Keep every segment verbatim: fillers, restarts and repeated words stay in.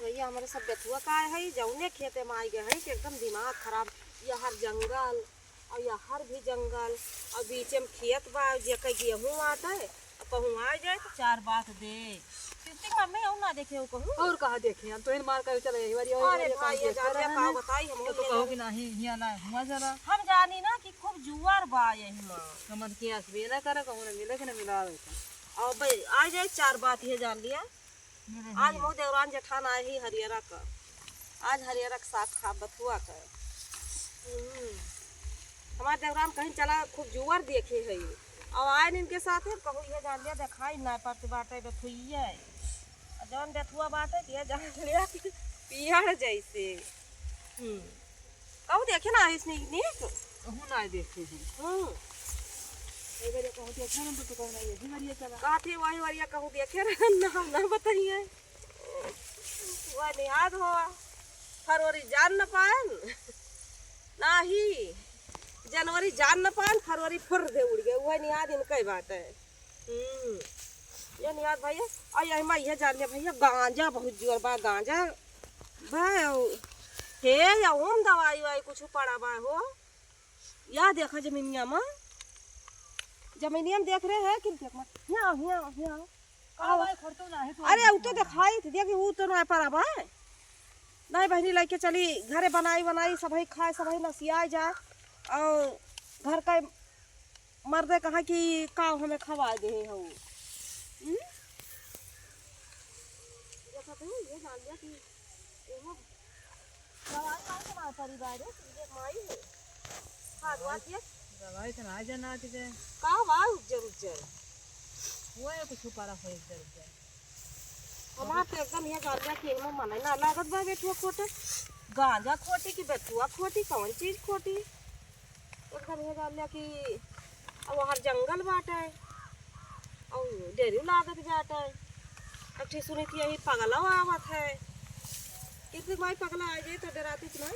भैया, हमरे सब बेथुआ का है, जौने खेते में आइ गए हैं कि एकदम दिमाग खराब। यहर जंगल और यहर भी जंगल, और बीचे में खेत बा, जेकर गेहूं आत है, और कहूँ आ जाए तो चार बात दे। कितनी मम्मी और ना देखे हो कहूँ। और कहाँ देखे हम, तो इन मार कर चले यही बारी, और अरे बारी भाई, ये जान लिया, का बताई हम, तो कहो कि नहीं, हिया ना हुआ जरा। हम जानी ना कि खूब जुआर बा यही माँ। हमन की आस भी ना करे, कहूँ ना मिले कि ना मिलावे। और भाई, आ जाए चार बात ये जान लिया। आज मोर देवरान जेठान आए ही हरियरा का, आज हरियरा का साग खा बथुआ का। हम्म। हमार देवरान कहीं चला खूब जुआर देखे है, अब आए इनके साथ है, कहूँ ये जान लिया देखाई ना पड़ते बाटे बथुइया है। और जौन बथुआ बाटे, ये जान लिया कि पियाड़ जैसे। हम्म। कहूँ देखे ना आइस नीक नीक। कहूँ ना देखे हैं। हम्म। ए बेरे कहूँ देखे ना तो कहूँ ना यही बारी चला। काथे वही बारी कहूँ देखे रहन ना, हम ना बताइए। वह निहाद हो, फरवरी जान न पाएन, नाही जनवरी जान न पाएन, फरवरी फुर दे उड़ गए। वह निहाद इनका ही बात है। हम्म, ये निहाद भैया, और यही मैं ये जान लिया भैया, गांजा बहुत जोर बा, गांजा बा, हे, या ओम दवाई वाई कुछ पड़ा बा हो? या देखा जमीनिया में, जमीनिया में देख रहे हैं कि देख मत, हिया, हिया, हिया। का भाई, खरतो ना है तो अरे, उ तो देखाई थी, देखी, उ तो ना पर अब है। नहीं बहनी, लेके चली घरे, बनाई, बनाई, सबही खाए, सबही नसियाए जाए। और घर का मर्दे कहा कि का हमें खवाए दे हो। हम्म? देखा तो ये जान लिया कि एगो दवाई माई हमार परिवार है, सीधे माई है। खाद वाद ये दवाई तो ना जाना तुझे। का बा उज्जर उज्जर? वो है कुछ ऊपर है उज्जर उज्जर। हमार तो एकदम ये जान लिया कि एमे मने ना लागत बा बेटुआ खोटे। गांजा खोटी कि बेटुआ खोटी, कौन चीज खोटी? एकदम ये जान लिया कि अब हर जंगल बाटे, और डेरी लागत बाटे। अब ठीक सुनी थी, यही पगला आवत है। कितनी माई पगला आ जाए तो डराती कि ना?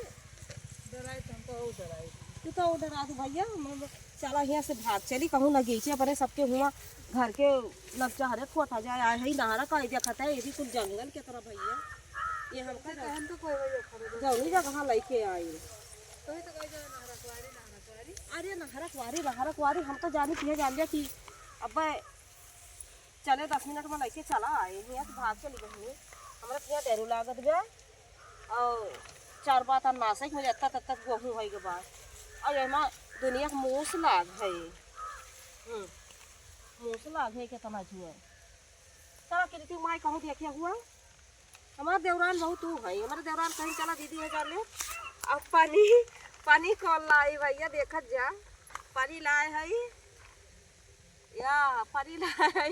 डराई तो हमको और डराई। तू तो और डरा दू भैया, हम चला हियाँ से भाग चली, कहूँ ना गीचे अपने सबके हुआ घर के नक्शा हरे खोटा जाए, आए है नहरा का देखत है, ये भी कुल जंगल के तरह भैया। ये हमका तो कहन तो कोई वही खड़े दे। जौनी जगह लेके आई। तो ही तो कही जाए नहरा कुआरी, नहरा कुआरी। अरे नहरा कुआरी, नहरा कुआरी, हम तो जानी किहे जान लिया कि अब चले दस मिनट में लेके चला आए, हियाँ से भाग चली गई। हमरा तो हियाँ डरू लागत बा। और चार बात हम नासक में जत्ता तब तक गोहूँ होई के बाद। और एमा दुनिया के मूस लाग है। हम्म, मूस लाग है कितना जुआ। चला कृति माई कहूँ देखिया हुआ। हमार देवरान बहुत ऊ है, हमारे देवरान कहीं चला दीदी है जाने। अब पानी, पानी कौन लाई भैया, देखत जा, पानी लाए है या पानी लाए है।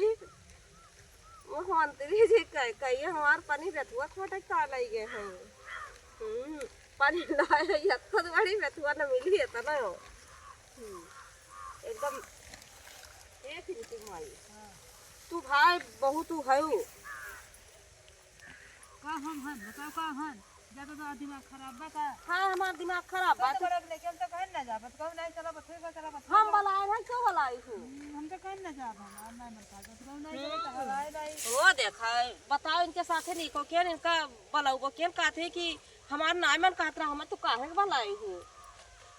मुख्यमंत्री जी कह, कहिए हमार पानी बेथुआ खोटे का लाई गए हैं। हम्म, पानी लाए है, इतना बड़ी बेथुआ न मिली है, इतना हो। हम्म, एकदम एक रीति माई। तू भाई बहुत ऊ है ऊ। का हम हन? बताओ का हन? ज्यादा तो दिमाग खराब बा का? हाँ, हमार दिमाग खराब बा। तो बड़ा लेके हम तो कहन ना जाबत, कहूँ नहीं चला बत, होई बा, चला बत, हम बलाए हैं, क्यों बलाई हूँ? हम्म, हम तो कहन ना जाब, हमार नाम बता दो, कहूँ नहीं चला तो हवाई लाई। वो देखा, बताओ इनके साथे नहीं को केन, इनका बलाऊ को केन कहते कि हमार नाम मन कहत रहा, हम तो काहे के बलाई हूँ?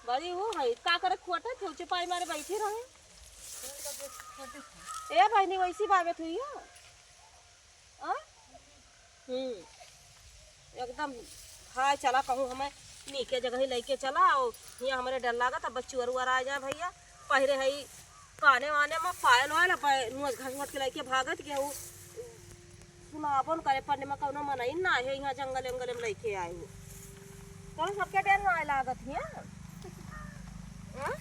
बड़ी वो है, का करे खोटे थे, चुपाई मारे बैठी रहे। ए बहनी, वैसी बाबे तू ही है? आ? हम्म, एकदम भाई चला कहूँ हमें नीके जगह ही लेके चला। और हियाँ हमरे डर लागत, अब बच्ची अरुआर आ जाए भैया। पहिरे है ई काने वाने में पायल वायल, नुअस घसवट के लेके भागत के हूँ। सुनाबो न करे, पन्ने में कौनो मनई ना है, यहाँ जंगल एंगल में लेके आए हूँ। तो सबके डर ना लागत हियाँ। हाँ?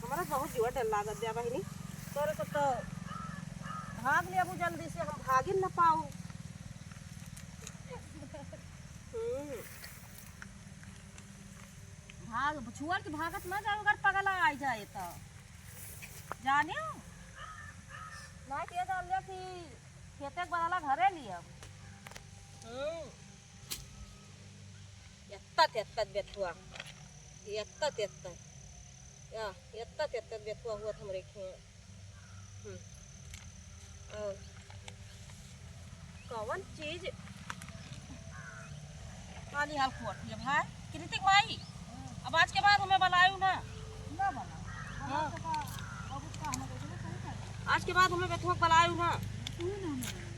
हमरा बहुत जुआ डर लागत बा बहिनी। तोरे को तो भाग लेबू जल्दी से, हम भागिन न पाऊ। हम्म। भाग, छुअर के भागत ना जाओ, अगर पगला आ जाए तो। जानियो? ना के जान लिया कि खेते के बदला घरे लिया। हम्म। एत्ता तेत्ता बेथुआ, एत्ता तेत्ता, या, एत्ता तेत्ता बेथुआ हुआ था हमरे खेत। हम्म। और कौन चीज हाल खोट ये भाई। कृतिक माई, अब आज के बाद हमें बलायू ना। ना बलायू। हाँ। आज के बाद हमें बेथुआ बलायू ना।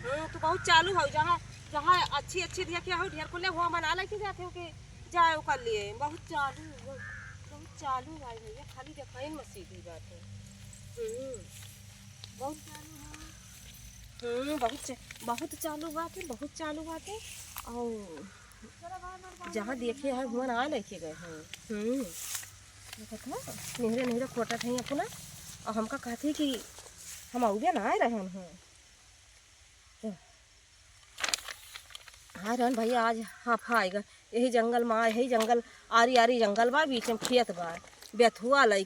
हाँ, तू बहुत चालू हो। जहाँ, जहाँ अच्छी, अच्छी देखे हो, ढेर कुल्ले हुआ मना लेके जाते हो कि जाए ओकर लिए। बहुत चालू, बहुत, बहुत चालू भाई भैया, खाली देखाइन में सीधी बात है। हम्म, बहुत चालू है। हम्म, बहुत च-, बहुत चालू बात है, बहुत चालू बात है। और जहाँ देखे है, हुआ ना लेके गए हैं। हम्म, देखत है, निहरे निहरे खोटत हैं अपना। और हमका कहती कि हम अउबे ना आए रहन हैं। तो हाँ रहन भैया, आज हाफा आएगा। यही जंगल में आए, यही जंगल, आरी आरी जंगल बा, बीच में खेत बा। बेथुआ लई